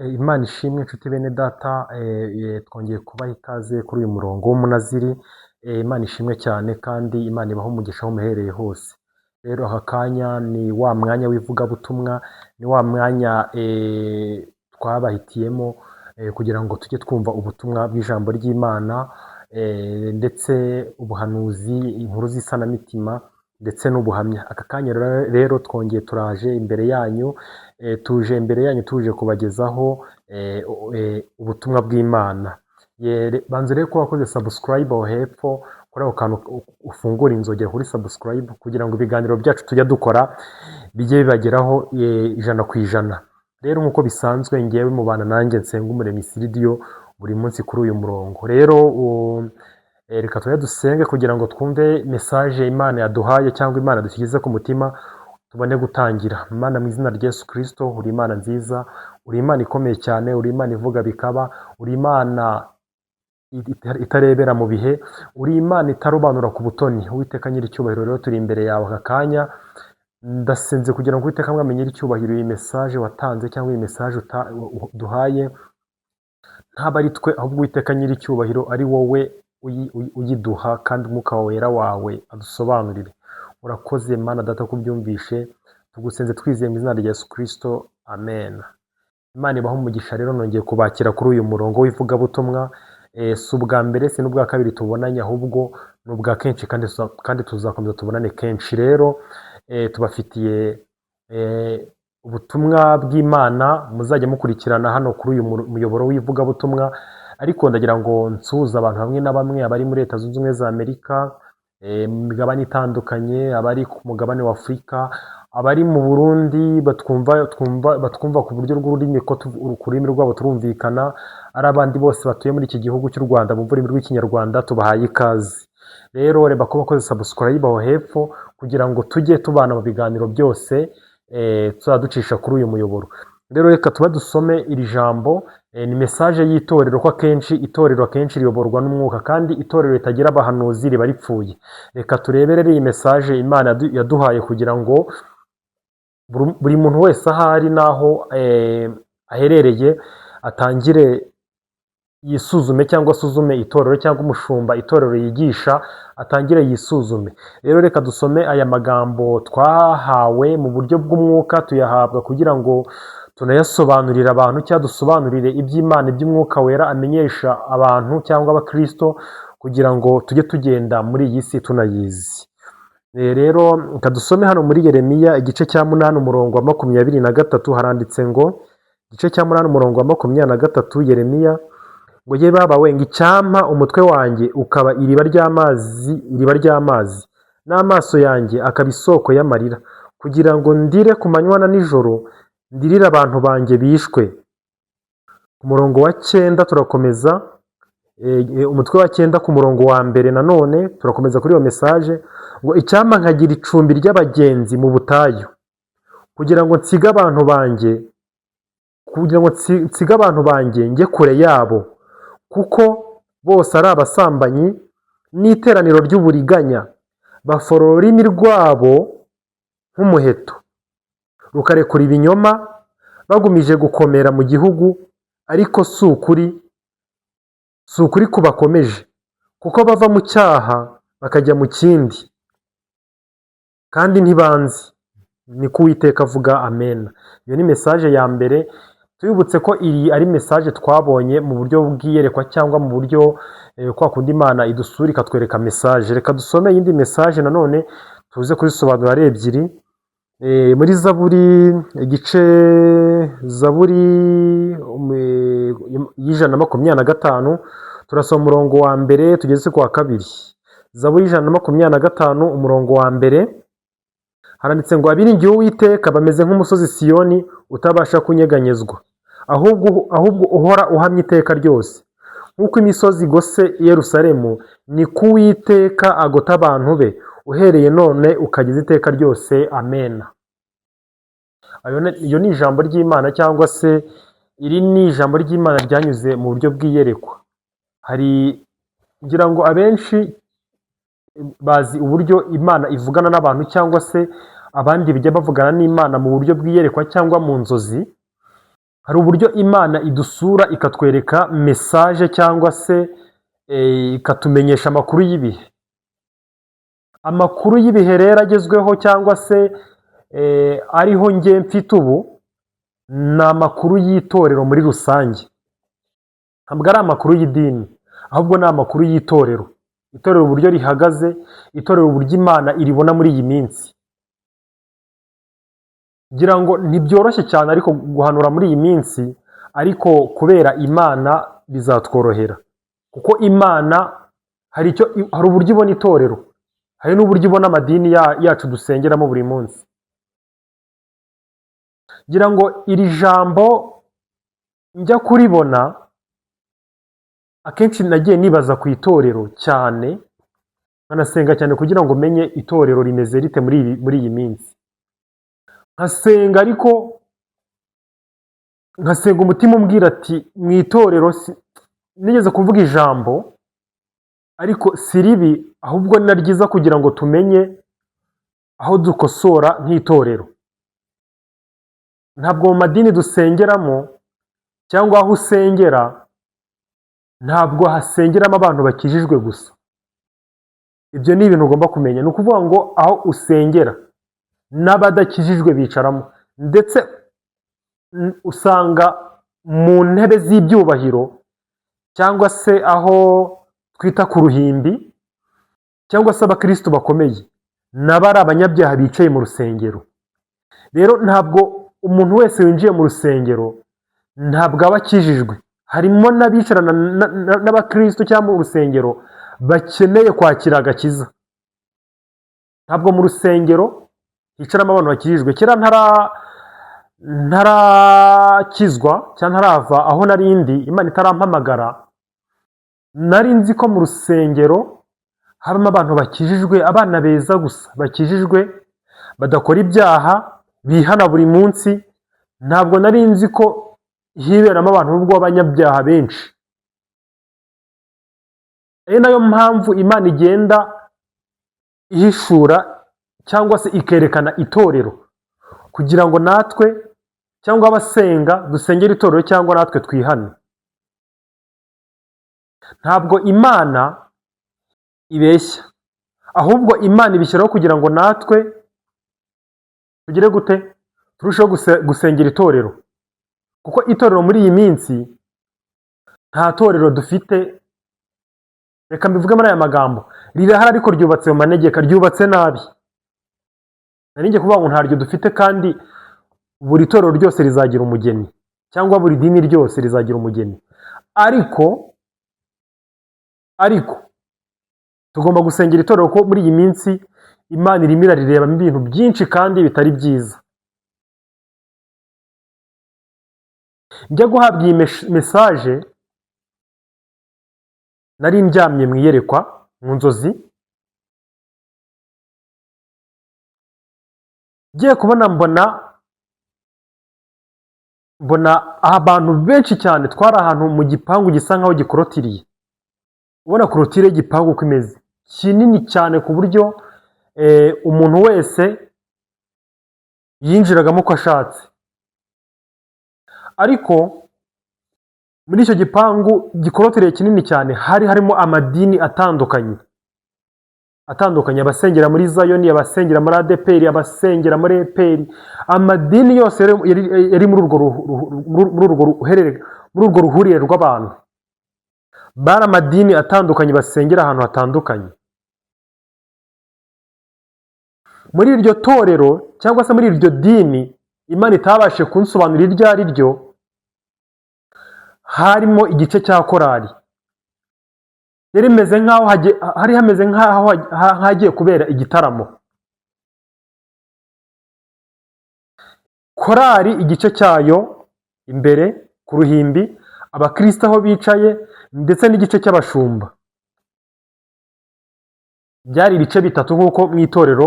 Imana ishimwe nshuti bene data, twongeye kubaha ikaze kuri uyu murongo w'umunaziri. Imana ishimwe cyane kandi Imana ibahe umugisha aho muherereye hose. Rero aka kanya ni wa mwanya w'ivugabutumwa, ni wa mwanya twabahitiyemo kugira ngo tujye twumva ubutumwa bw'ijambo ry'Imana, ndetse ubuhanuzi, inkuru z'isanamitima ndetse n'ubuhamya. Aka kanya rero twongeye turaje imbere yanyu, tuje imbere yanyu tuje kubagezaho ubutumwa bw'Imana. Banza urebe ko wakoze subscribe aho hepfo kuri ako kantu ufungura inzogera kuri subscribe kugira ngo ibiganiro byacu tujya dukora bijye bibageraho 100%. Rero nk'uko bisanzwe, ngewe mubana nanjye Nsenga Umuremyi Siridiyo buri munsi kuri uyu murongo. Rero reka tujye dusenge kugira ngo twumve message Imana yaduhaye cyangwa Imana dushyize ku mutima, tubone gutangira. Imana, mu izina rya Yesu Kristo, uri Imana nziza, uri Imana ikomeye cyane, uri Imana ivuga bikaba, uri Imana itarebera mu bihe, uri Imana itarobanura ku butoni. Uwiteka nyiricyubahiro, rero turi imbere yawe aka kanya, ndasenze kugira ngo Uwiteka Mwami nyiricyubahiro, iyi message watanze cyangwa iyi message duhaye ntaba ari twe, ahubwo Uwiteka nyiricyubahiro ari wowe uyiduha kandi Umwuka Wera wawe adusobanurire. Urakoze Mana Data ko ubyumvishe, tugusenze twizeye mu izina rya Yesu Kristo, amen. Imana ibahe umugisha. Rero nongeye kubakira kuri uyu murongo w'ivugabutumwa. Si ubwa mbere, si n'ubwa kabiri tubonanye, ahubwo ni ubwa kenshi kandi tuzakomeza tubonane kenshi. Rero tubafitiye ubutumwa bw'Imana muzajya mukurikirana hano kuri uyu muyoboro w'ivugabutumwa. Ariko ndagira ngo nsuhuze abantu bamwe na bamwe, abari muri Leta Zunze Ubumwe za Amerika, mu migabane itandukanye, abari ku mugabane wa Afurika, abari mu Burundi batwumva, twumva batwumva ku buryo bw'ururimi, ko ku rurimi rwabo turumvikana, ari abandi bose batuye muri iki gihugu cy'u Rwanda bumva ururimi rw'Ikinyarwanda, tubahaye ikaze. Rero reba ko bakoze subscribe aho hepfo kugira ngo tujye tubana mu biganiro byose tuzajya ducisha kuri uyu muyoboro. Rero reka tuba dusome iri jambo. Ni message y'itorero, ko akenshi itorero akenshi riyoborwa n'umwuka, kandi itorero ritagira abahanuzi riba ripfuye. Reka turebe rero iyi message Imana yaduhaye kugira ngo buri muntu wese aho ari n'aho aherereye atangire yisuzume cyangwa asuzume itorero, cyangwa umushumba itorero yigisha atangire yisuzume. Rero reka dusome aya magambo twahawe mu buryo bw'umwuka, tuyahabwa kugira ngo tunayasobanurire abantu cyangwa dusobanurire iby'Imana, iby'Umwuka Wera amenyesha abantu cyangwa abakristo, kugira ngo tujye tugenda muri iyi si tunayizi. Rero reka dusome hano muri Yeremiya igice cya 8 umurongo wa 23. Haranditse ngo, igice cya 8 umurongo wa 23, Yeremiya ngo: "Ye baba we, ngo icyampa umutwe wanjye ukaba iriba ry'amazi, iriba ry'amazi, n'amaso yanjye akaba isoko y'amarira, kugira ngo ndire ku manywa na nijoro, ndirire abantu banjye bishwe." Ku murongo wa 9 turakomeza, umutwe wa 9 ku murongo wa 1 nanone turakomeza kuri iyo message ngo: "Icyampa nkagira icumbi ry'abagenzi mu butayu, kugira ngo nsige abantu banjye, kugira ngo nsige abantu banjye njye kure yabo, kuko bose ari abasambanyi n'iteraniro ry'uburiganya, baforora ururimi rwabo nk'umuheto rukarekura ibinyoma, bagumije gukomera mu gihugu, ariko si ukuri, si ukuri kubakomeje, kuko bava mu cyaha bakajya mu kindi, kandi ntibanzi, niko Uwiteka avuga." Amen. Iyo ni message ya mbere. Tubibutse ko iyi ari message twabonye mu buryo bw'iyerekwa cyangwa mu buryo kwa kundi Imana idusura ikatwereka message. Reka dusome iyindi message nanone tuze kuzisobanura ari ebyiri. Muri Zaburi, igice Zaburi y'125, turasoma umurongo wa 1 tugeze ku wa 2. Zaburi 125 umurongo wa 1, haranditse ngo: "Abiringiye Uwiteka bameze nk'umusozi Siyoni utabasha kunyeganyezwa, ahubwo uhora uhamye iteka ryose. Nk'uko imisozi igose i Yerusalemu, ni ko Uwiteka agota abantu be, uhereye none ukageza iteka ryose. Amen." Iyo ni ijambo ry'Imana, cyangwa se iri ni ijambo ry'Imana ryanyuze mu buryo bw'iyerekwa. Hari, ngira ngo abenshi bazi uburyo Imana ivugana n'abantu, cyangwa se abandi bijya bavugana n'Imana mu buryo bw'iyerekwa cyangwa mu nzozi. Hari uburyo Imana idusura ikatwereka message cyangwa se ikatumenyesha amakuru y'ibihe. Amakuru y'ibihe rero agezweho cyangwa se ariho njye mfite ubu, ni amakuru y'itorero muri rusange. Ntabwo ari amakuru y'idini, ahubwo ni amakuru y'itorero. Itorero uburyo rihagaze, itorero uburyo Imana iribona muri iyi minsi. Ngira ngo ntibyoroshye cyane ariko guhanura muri iyi minsi, ariko kubera Imana bizatworohera, kuko Imana hari uburyo ibona itorero, hari n'uburyo ibona amadini yacu dusengeramo buri munsi. Ngira ngo iri jambo njya kuribona, akenshi nagiye nibaza ku itorero cyane, nkanasenga cyane kugira ngo menye itorero rimeze rite muri iyi minsi. Nkasenga, ariko nkasenga umutima umbwira ati mu itorero nigeze kuvuga ijambo ariko si ribi, ahubwo ni na ryiza kugira ngo tumenye aho dukosora nk'itorero. Ntabwo mu madini dusengeramo cyangwa aho usengera, ntabwo hasengeramo abantu bakijijwe gusa. Ibyo ni ibintu ugomba kumenya. Ni ukuvuga ngo aho usengera n'abadakijijwe bicaramo, ndetse usanga mu ntebe z'ibyubahiro cyangwa se aho twita ku ruhimbi cyangwa se abakristo bakomeye, nabo ari abanyabyaha bicaye mu rusengero. Rero ntabwo umuntu wese winjiye mu rusengero ntabwo aba akijijwe. Harimo n'abicarana n'abakristo cyangwa mu rusengero bakeneye kwakira agakiza. Ntabwo mu rusengero hicaramo abantu bakijijwe. Kera ntarakizwa cyangwa ntarava aho nari ndi, Imana itarampamagara, nari nzi ko mu rusengero habamo abantu bakijijwe, abana beza gusa bakijijwe, badakora ibyaha, bihana buri munsi. Ntabwo nari nzi ko hiberamo abantu b'ubwo b'abanyabyaha benshi. Ari nayo mpamvu Imana igenda ihishura cyangwa se ikerekana itorero, kugira ngo natwe cyangwa abasenga dusengere itorero cyangwa natwe twihane. Ntabwo Imana ibeshya, ahubwo Imana ibishyiraho kugira ngo natwe tugire gute? Turusheho gusengera itorero, kuko itorero muri iyi minsi nta torero dufite. Reka mbivuge muri aya magambo: rirahari ariko ryubatse mu manegeka, ryubatse nabi. Nari ngiye kuvuga ngo ntaryo dufite, kandi buri torero ryose rizagira umugeni cyangwa buri dini ryose rizagira umugeni, ariko tugomba gusengera itorero, ko muri iyi minsi Imana irimo irarirebamo ibintu byinshi kandi bitari byiza. Njya guhabwa iyi message, nari ndyamye mu iyerekwa, mu nzozi, ngiye kubona mbona abantu benshi cyane. Twari ahantu mu gipangu gisa nkaho gikorotiriye, ubona clôture y'igipangu uko imeze, kinini cyane ku buryo umuntu wese yinjiragamo uko ashatse. Ariko muri icyo gipangu gikorotiriye kinini cyane hari harimo amadini atandukanye, abasengera muri Zayoni, abasengera muri ADEPR, abasengera muri EPR, amadini yose yari muri urwo ruhurire rw'abantu. Bari amadini atandukanye basengera ahantu hatandukanye. Muri iryo torero cyangwa se muri iryo dini Imana itabashije kunsobanurira iryo ari ryo, harimo igice cya korali. Yari imeze nk'aho hari hameze nk'aho hagiye kubera igitaramo. Korali igice cyayo imbere ku ruhimbi, abakristo aho bicaye, ndetse n'igice cy'abashumba. Byari ibice bitatu nk'uko mu itorero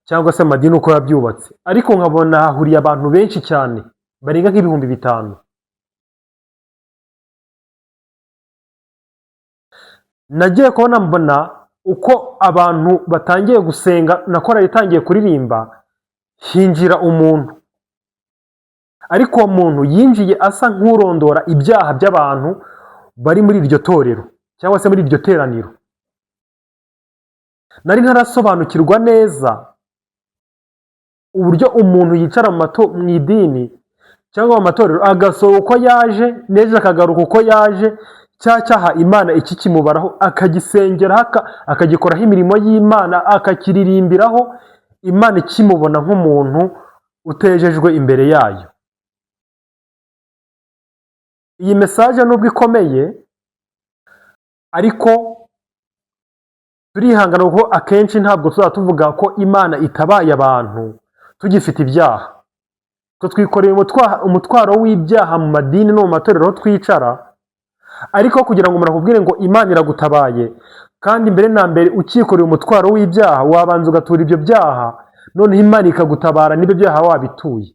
cyangwa se amadini uko yabyubatse. Ariko nkabona hahuriye abantu benshi cyane barenga nk'ibihumbi 5. Nagiye kubona mbona uko abantu batangiye gusenga na korali itangiye kuririmba, hinjira umuntu Ariko uwo muntu yinjiye asa nk'urondora ibyaha by'abantu bari muri iryo torero cyangwa se muri iryo teraniro. Nari ntarasobanukirwa neza uburyo umuntu yicara mu idini cyangwa mu matorero, agasohoka uko yaje, n'ejo akagaruka uko yaje, cya cyaha Imana ikikimubaraho, akagisengeraho, akagikoraho imirimo y'Imana, akakiririmbiraho, Imana ikimubona nk'umuntu utejejwe imbere yayo. Iyi message nubwo ikomeye, ariko turihangana, kuko akenshi ntabwo tuzaba tuvuga ko Imana itabaye abantu tugifite ibyaha. Twe twikoreye umutwaro w'ibyaha mu madini no mu matorero aho twicara. Ariko kugira ngo umuntu akubwire ngo Imana iragutabaye, kandi mbere na mbere ukikoreye umutwaro w'ibyaha, wabanza ugatura ibyo byaha, noneho Imana ikagutabara n'ibyo byaha wabituye.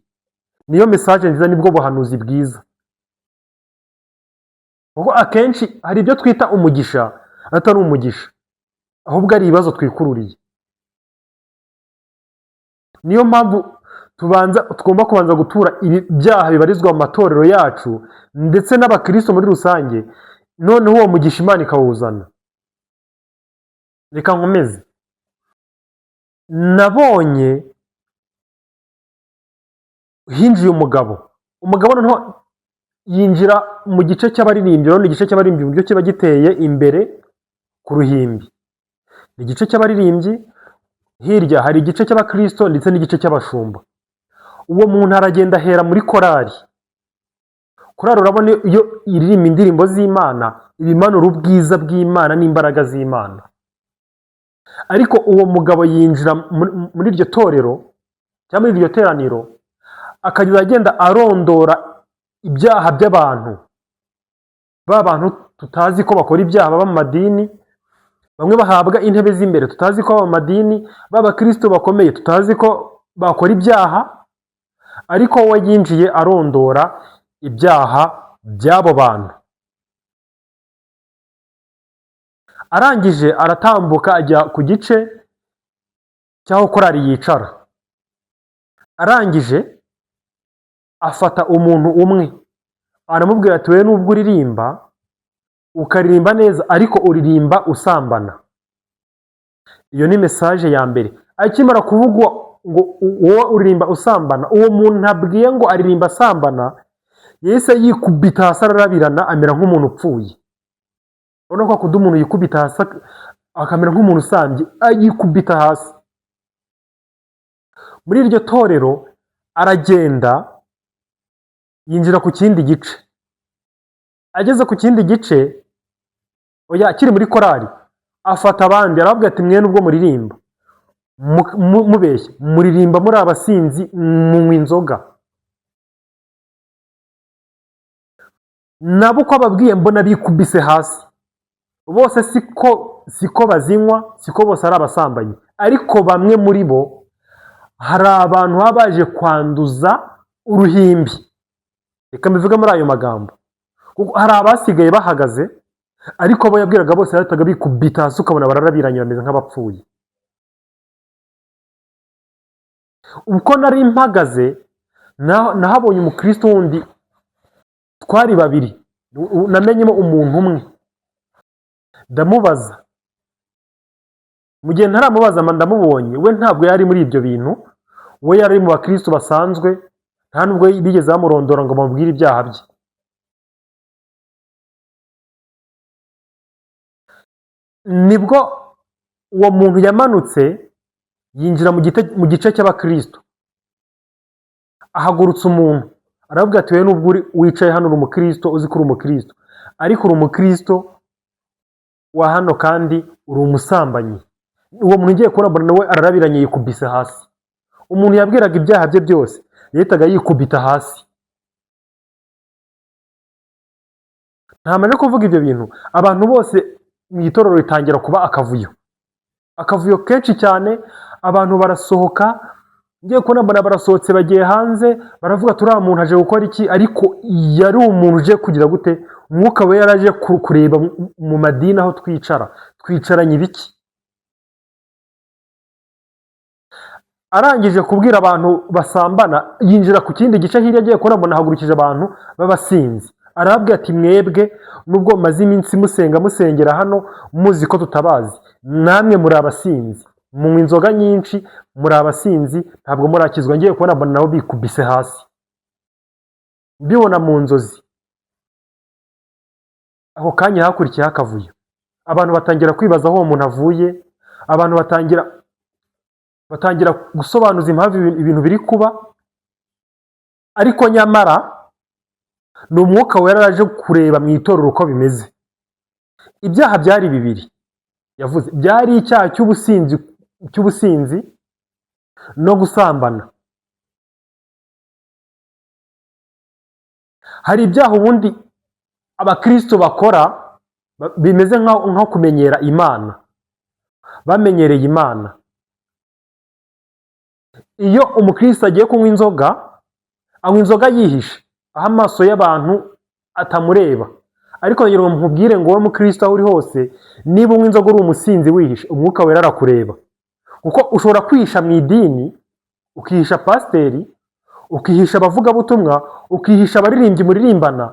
Niyo message nziza, nibwo buhanuzi bwiza, kuko akenshi hari ibyo twita umugisha atari umugisha, ahubwo ari ibibazo twikururiye. Niyo mpamvu tugomba kubanza gutura ibi byaha bibarizwa mu matorero yacu ndetse n'abakristo muri rusange, noneho uwo mugisha Imana ikawuzana. Reka nkomeze. Nabonye hinjiye umugabo. Umugabo noneho yinjira mu gice cy'abaririmbyi. Urabona igice cy'abaririmbyi uburyo kiba giteye imbere ku ruhimbi: ni igice cy'abaririmbyi, hirya hari igice cy'abakristo ndetse n'igice cy'abashumba. Uwo muntu aragenda ahera muri korari. Korari urabona iyo iririmba indirimbo z'Imana, iba imanura ubwiza bw'Imana n'imbaraga z'Imana. Ariko uwo mugabo yinjira muri iryo torero cyangwa muri iryo teraniro, akajya agenda arondora ibyaha by'abantu, ba bantu tutazi ko bakora ibyaha baba mu madini, bamwe bahabwa intebe z'imbere tutazi ko baba mu madini, b'abakristo bakomeye tutazi ko bakora ibyaha. Ariko we yinjiye arondora ibyaha by'abo bantu. Arangije aratambuka ajya ku gice cy'aho korari yicara. Arangije afata umuntu umwe, aramubwira ati: "Wowe nubwo uririmba, ukaririmba neza, ariko uririmba usambana." Iyo ni message ya mbere. Akimara kuvugwa ngo wowe uririmba usambana, uwo muntu abwiye ngo aririmba asambana yahise yikubita hasi, ararabirana, amera nk'umuntu upfuye. Urabona ko akunda umuntu yikubita hasi akamera nk'umuntu usambye, yikubita hasi. Muri iryo torero aragenda yinjira ku kindi gice. Ageze ku kindi gice, oya, akiri muri korari, afata abandi arababwira ati: "Mwe nubwo muririmba mubeshya, muririmba muri abasinzi, munywa inzoga." Nabo uko ababwiye mbona bikubise hasi bose. Siko bazinywa, siko bose ari abasambanyi, ariko bamwe muri bo hari abantu baba baje kwanduza uruhimbi, reka mbivuge muri ayo magambo, kuko hari abasigaye bahagaze, ariko abo yabwiraga bose bahitaga bikubita hasi, ukabona bararabiranye, bameze nk'abapfuye. Uko nari mpagaze nahabonye umukristo wundi, twari babiri, namenyemo umuntu umwe, ndamubaza. Mu gihe ntaramubaza mba ndamubonye. We ntabwo yari muri ibyo bintu, we yari mu bakristo basanzwe, nta nubwo bigeze bamurondora ngo bamubwire ibyaha bye. Nibwo uwo muntu yamanutse yinjira mu gice cy'abakristo, ahagurutsa umuntu, aravuga ati: "Wowe nubwo wicaye hano uri umukristo, uzi ko uri umukristo, ariko uri umukristo wa hano kandi uri umusambanyi." Uwo muntu ugiye kubona mbona nawe ararabiranye, yikubise hasi. Umuntu yabwiraga ibyaha bye byose yahitaga yikubita hasi. Ntamaze kuvuga ibyo bintu, abantu bose mu itorero ritangira kuba akavuyo, akavuyo kenshi cyane. Abantu barasohoka. Ngiye kubona mbona barasohotse bagiye hanze, baravuga turiya muntu aje gukora iki? Ariko yari umuntu uje kugira gute? Umwuka we yari aje kureba mu madini aho twicara, twicaranye ibiki? Arangije kubwira abantu basambana, yinjira ku kindi gice hirya. Agiye kubona, mbona ahagurukije abantu b'abasinzi, arababwira ati: "Mwebwe nubwo mumaze iminsi musenga, musengera hano, muzi ko tutabazi, namwe muri abasinzi, munywa inzoga nyinshi, muri abasinzi, ntabwo murakizwa." Ngiye kubona, mbona nabo bikubise hasi. Mbibona mu nzozi. Ako kanya hakurikiyeho akavuyo, abantu batangira kwibaza aho uwo muntu avuye, abantu batangira gusobanuza impamvu ibintu biri kuba. Ariko nyamara ni Umwuka Wera yaje kureba mu itorero uko bimeze. Ibyaha byari bibiri yavuze, byari icyaha cy'ubusinzi no gusambana. Hari ibyaha ubundi abakristo bakora bimeze nko kumenyera Imana, bamenyereye Imana. Iyo umukristo agiye kunywa inzoga, anywa inzoga yihishe aho amaso y'abantu atamureba. Ariko ngira ngo nkubwire ngo wowe mukristo, aho uri hose, niba unywa inzoga uri umusinzi wihishe, Umwuka Wera arakureba. Kuko ushobora kwihisha mu idini, ukihisha pasiteri, ukihisha abavugabutumwa, ukihisha abaririmbyi muririmbana,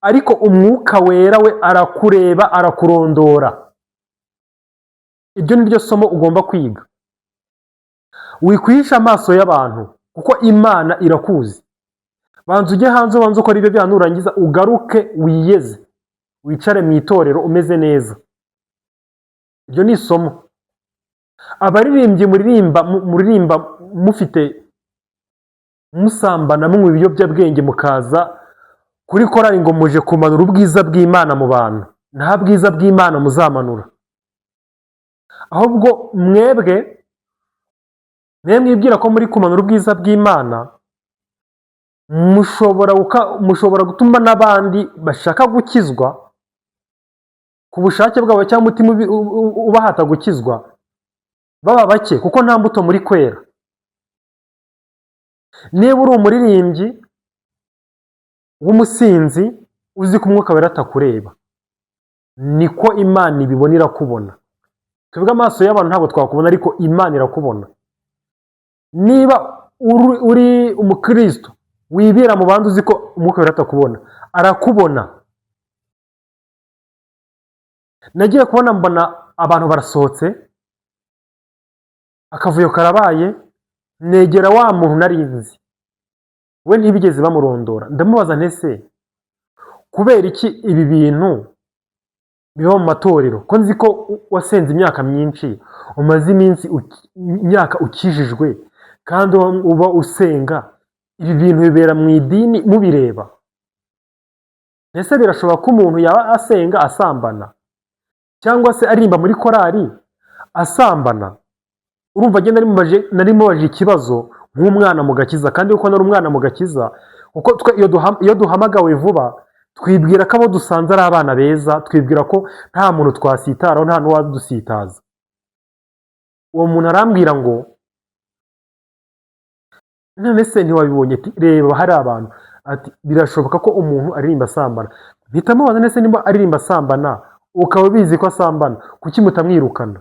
ariko Umwuka Wera we arakureba, arakurondora. Ibyo ni ryo somo ugomba kwiga. Wikwihisha amaso y'abantu, kuko Imana irakuzi. Banza ujye hanze, ubanze ukora ibyo byaha, nurangiza ugaruke wiyeze, wicare mu itorero umeze neza. Iryo ni isomo. Abaririmbyi muririmba mufite, musambana, munywa ibiyobyabwenge, mukaza kuri korali ngo muje kumanura ubwiza bw'Imana mu bantu, nta bwiza bw'Imana muzamanura. Ahubwo mwebwe mwe mwibwira ko muri kumanura ubwiza bw'Imana, mushobora gutuma n'abandi bashaka gukizwa ku bushake bwabo cyangwa umutima ubahata gukizwa baba bake, kuko nta mbuto muri kwera. Niba uri umuririmbyi w'umusinzi, uzi ko Umwuka Wera atakureba, niko Imana ibibona, irakubona. Twebwe amaso y'abantu ntabwo twakubona, ariko Imana irakubona. Niba uri umukristo wibera mu bandi, uzi ko Umwuka Wera atakubona, arakubona. Nagiye kubona, mbona abantu barasohotse, akavuyo karabaye. Negera wa muntu nari nzi, we ntibigeze bamurondora. Ndamubaza nti: "Ese kubera iki ibi bintu biba mu matorero, ko nzi ko wasenze imyaka myinshi, umaze iminsi imyaka ukijijwe, kandi uba usenga, ibi bintu bibera mu idini mubireba? Ese birashoboka ko umuntu yaba asenga asambana, cyangwa se aririmba muri korali asambana?" Urumva, agenda nari mubajije ikibazo nk'umwana mu gakiza, kandi kuko nari umwana mu gakiza, kuko twe iyo duhamagawe vuba twibwira ko abo dusanze ari abana beza, twibwira ko nta muntu twasitaraho, nta n'uwadusitaza. Uwo muntu arambwira ngo: "None se ntiwabibonye?" Ati: "Reba, hari abantu." Ati: "Birashoboka ko umuntu aririmba asambana?" Mpita mubaza: "Nese niba aririmba asambana, ukaba ubizi ko asambana, kuki mutamwirukana?"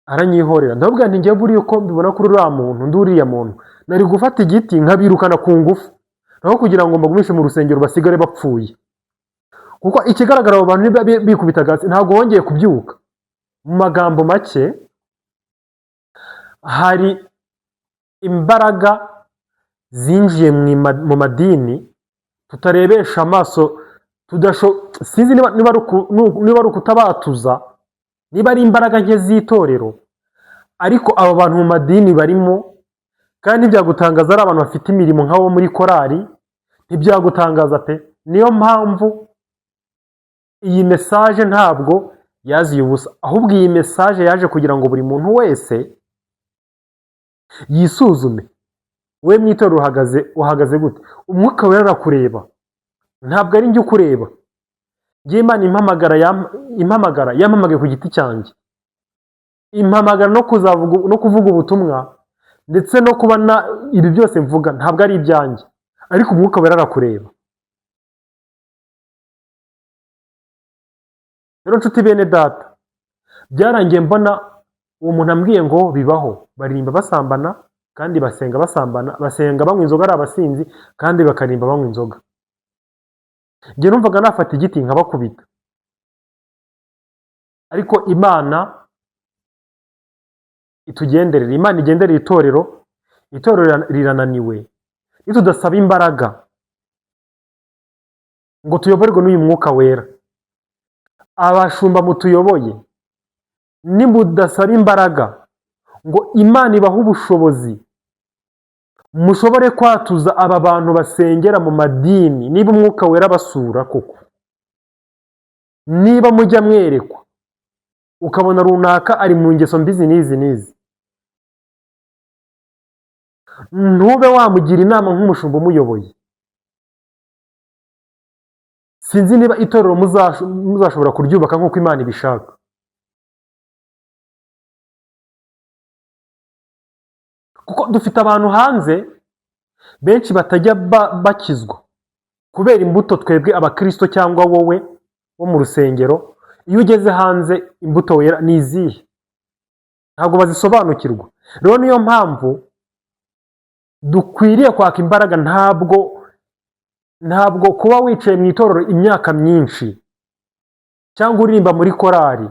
Aranyihorera. Ndababwira nti: "Njyewe buriya uko mbibona kuri uriya muntu, ndi uriya muntu, nari gufata igiti nkabirukana ku ngufu, naho kugira ngo mbagumishe mu rusengero basigare bapfuye." Kuko ikigaragara, abo bantu niba bikubitaga hasi ntabwo bongeye kubyuka. Mu magambo make, hari imbaraga zinjiye mu madini tutarebesha amaso, sinzi niba ari ukutabatuza, niba ari imbaraga nke z'itorero, ariko aba bantu mu madini barimo. Kandi ntibyagutangaza ari abantu bafite imirimo nk'abo muri korali, ntibyagutangaza pe. Niyo mpamvu iyi message ntabwo yaziye ubusa, ahubwo iyi message yaje kugira ngo buri muntu wese yisuzume. We mu itorero uhagaze gute? Umwuka Wera arakureba, ntabwo ari njye ukureba. Njye Imana impamagara, yampamagaye ku giti cyanjye, impamagara no kuzavuga no kuvuga ubutumwa, ndetse no kuba na ibi byose mvuga ntabwo ari ibyanjye, ariko Umwuka Wera arakureba. Rero nshuti bene data, byarangiye mbona Uwo muntu ambwiye ngo bibaho, baririmba basambana kandi basenga basambana, basenga banywa inzoga ari abasinzi kandi bakaririmba banywa inzoga. Njye numvaga nafata igiti nkabakubita, ariko Imana itugenderere, Imana igenderera itorero. Itorero rirananiwe. Nitudasaba imbaraga ngo tuyoborwe n'uyu Mwuka Wera, abashumba mutuyoboye, nimudasaba imbaraga ngo Imana ibahe ubushobozi mushobore kwatuza aba bantu basengera mu madini, niba Umwuka Wera basura koko, niba mujya mwerekwa ukabona runaka ari mu ngeso mbizi n'izi n'izi, ntube wamugira inama nk'umushumba umuyoboye, sinzi niba itorero muzashobora kuryubaka nk'uko Imana ibishaka. Kuko dufite abantu hanze benshi batajya bakizwa kubera imbuto. Twebwe abakristo cyangwa wowe wo mu rusengero, iyo ugeze hanze imbuto wera ni izihe? Ntabwo bazisobanukirwa. Rero niyo mpamvu dukwiriye kwaka imbaraga. Ntabwo kuba wicaye mu itorero imyaka myinshi cyangwa uririmba muri korari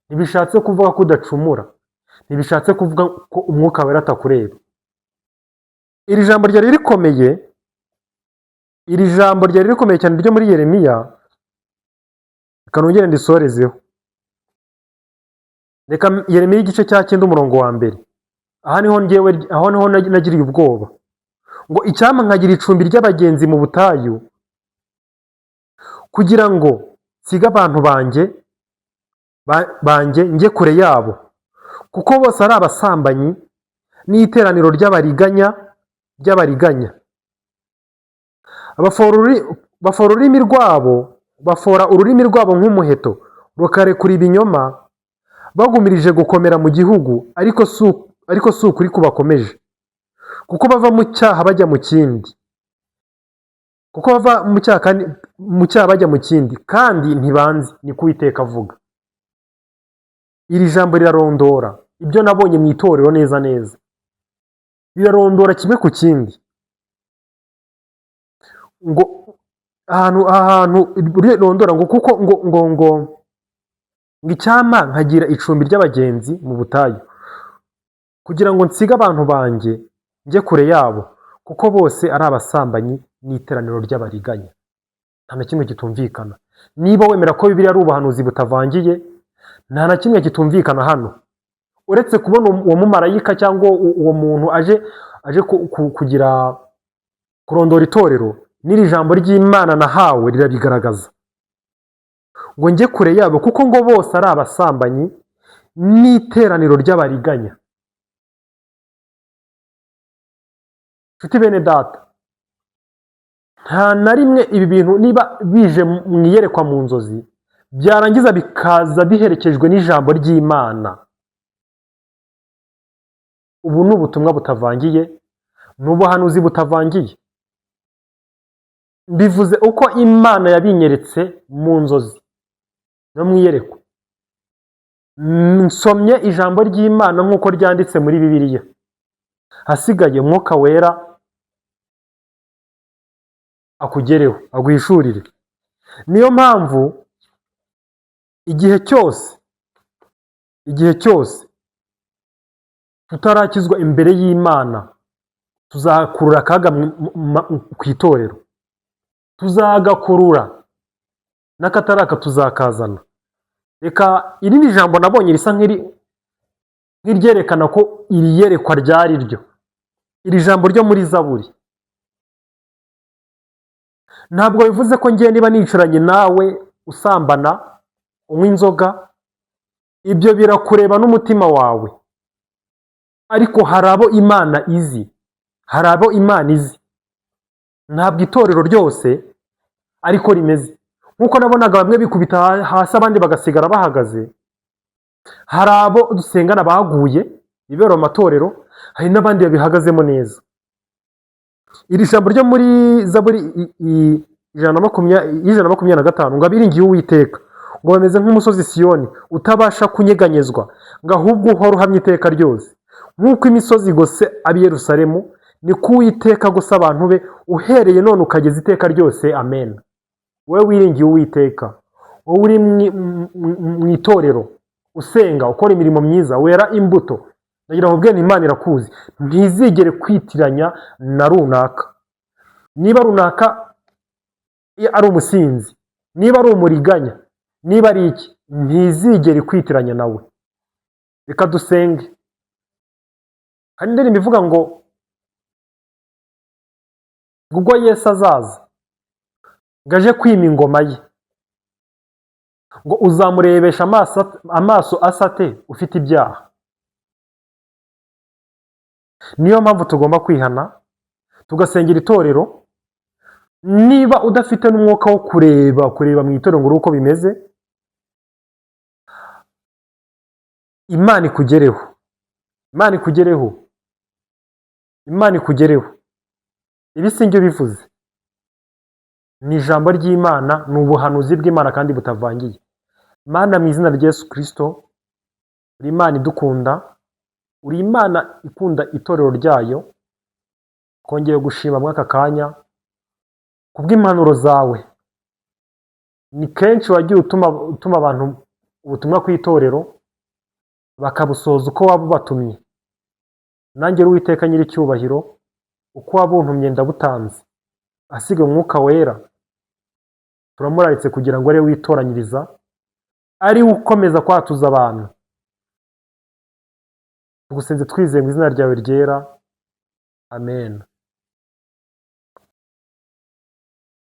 ntibishatse kuvuga ko udacumura, ntibishatse kuvuga ko Umwuka Wera atakureba. Iri jambo ryari rikomeye, iri jambo ryari rikomeye cyane ryo muri Yeremiya. Reka nongere ndisorezeho. Reka Yeremiya igice cya 9 umurongo wa 1. Aha niho ngewe, aho niho nagiriye ubwoba, ngo icyampa nkagira icumbi ry'abagenzi mu butayu, kugira ngo nsige abantu banjye njye kure yabo, kuko bose ari abasambanyi n'iteraniro ry'abariganya. Bafora ururimi rwabo, bafora ururimi rwabo nk'umuheto, rukarekura ibinyoma, bagumirije gukomera mu gihugu, ariko si ukuri kubakomeje, kuko bava mu cyaha bajya mu kindi, kuko bava mu cyaha kandi mu cyaha bajya mu kindi, kandi ntibanzi, ni ko Uwiteka avuga. Iri jambo rirarondora ibyo nabonye mu itorero neza neza, rirarondora kimwe ku kindi. Ngo ahantu rirondora ngo kuko ngo ngo ngo ngo icyampa nkagira icumbi ry'abagenzi mu butayu, kugira ngo nsige abantu banjye njye kure yabo, kuko bose ari abasambanyi n'iteraniro ry'abariganya. Nta na kimwe kitumvikana. Niba wemera ko Bibiliya ari ubuhanuzi butavangiye, nta na kimwe kitumvikana hano, uretse kubona uwo mumarayika cyangwa uwo muntu aje kugira kurondora itorero. N'iri jambo ry'Imana nahawe rirabigaragaza, ngo njye kure yabo, kuko ngo bose ari abasambanyi n'iteraniro ry'abariganya. Nshuti bene data, nta na rimwe ibi bintu niba bije mu iyerekwa mu nzozi, byarangiza bikaza biherekejwe n'ijambo ry'Imana. Ubu ni ubutumwa butavangiye, ni ubuhanuzi butavangiye. Mbivuze uko Imana yabinyeretse mu nzozi no mu iyerekwa. Nsomye ijambo ry'Imana nk'uko ryanditse muri Bibiliya. Hasigaye Umwuka Wera akugereho, aguhishurire. Niyo mpamvu igihe cyose tutarakizwa imbere y'Imana, tuzakurura akaga ku itorero, tuzagakurura n'akataraka tuzakazana. Reka iri ni ijambo nabonye risa nk'iryerekana ko iri yerekwa ryari ryo. Iri jambo ryo muri Zaburi ntabwo bivuze ko ngiye niba nicaranye nawe usambana, unywa inzoga, ibyo birakureba n'umutima wawe. Ariko hari abo Imana izi, hari abo Imana izi. Ntabwo itorero ryose ariko rimeze. Nk'uko nabonaga bamwe bikubita hasi abandi bagasigara bahagaze, hari abo dusengana baguye bibera mu matorero, hari n'abandi babihagazemo neza. Iri jambo ryo muri Zaburi 125 ngo abiringiye Uwiteka Ngo bameze nk'umusozi Siyoni utabasha kunyeganyezwa, ngo ahubwo uhora uhamye iteka ryose. Nk'uko imisozi igose ab'i Yerusalemu, niko Uwiteka agose abantu be, uhereye none ukageza iteka ryose. Amen. Wowe wiringiye Uwiteka, wowe uri mu itorero, usenga, ukora imirimo myiza, wera imbuto, ndagira ngo ubwene Imana irakuzi, ntizigere kwitiranya na runaka. Niba runaka ari umusinzi, niba ari umuriganya, niba ari iki, ntizigere kwitiranya nawe. Reka dusenge. Hari indirimbo ivuga ngo ubwo Yesu azaza ngo aje kwima ingoma ye, ngo uzamurebesha amaso asa ate ufite ibyaha? Niyo mpamvu tugomba kwihana, tugasengera itorero. Niba udafite n'umwuka wo kureba mu itorero ngo urebe uko bimeze, Imana ikugereho, Imana ikugereho, Imana ikugereho. Ibi si njye ubivuze, ni ijambo ry'Imana, ni ubuhanuzi bw'Imana kandi butavangiye. Mana, mu izina rya Yesu Kristo, uri Imana idukunda, uri Imana ikunda itorero ryayo. Twongeye gushima muri aka kanya kubw'impanuro zawe. Ni kenshi wagiye utuma abantu ubutumwa ku itorero bakabusoza uko waba ubatumye. Nanjye Uwiteka nyir'icyubahiro, uko wabuntumye ndabutanze. Asiga Umwuka Wera turamuraritse kugira ngo ariwe witoranyiriza, ari we ukomeza kwatuza abantu. Tugusenze twizeye mu izina ryawe ryera, amen.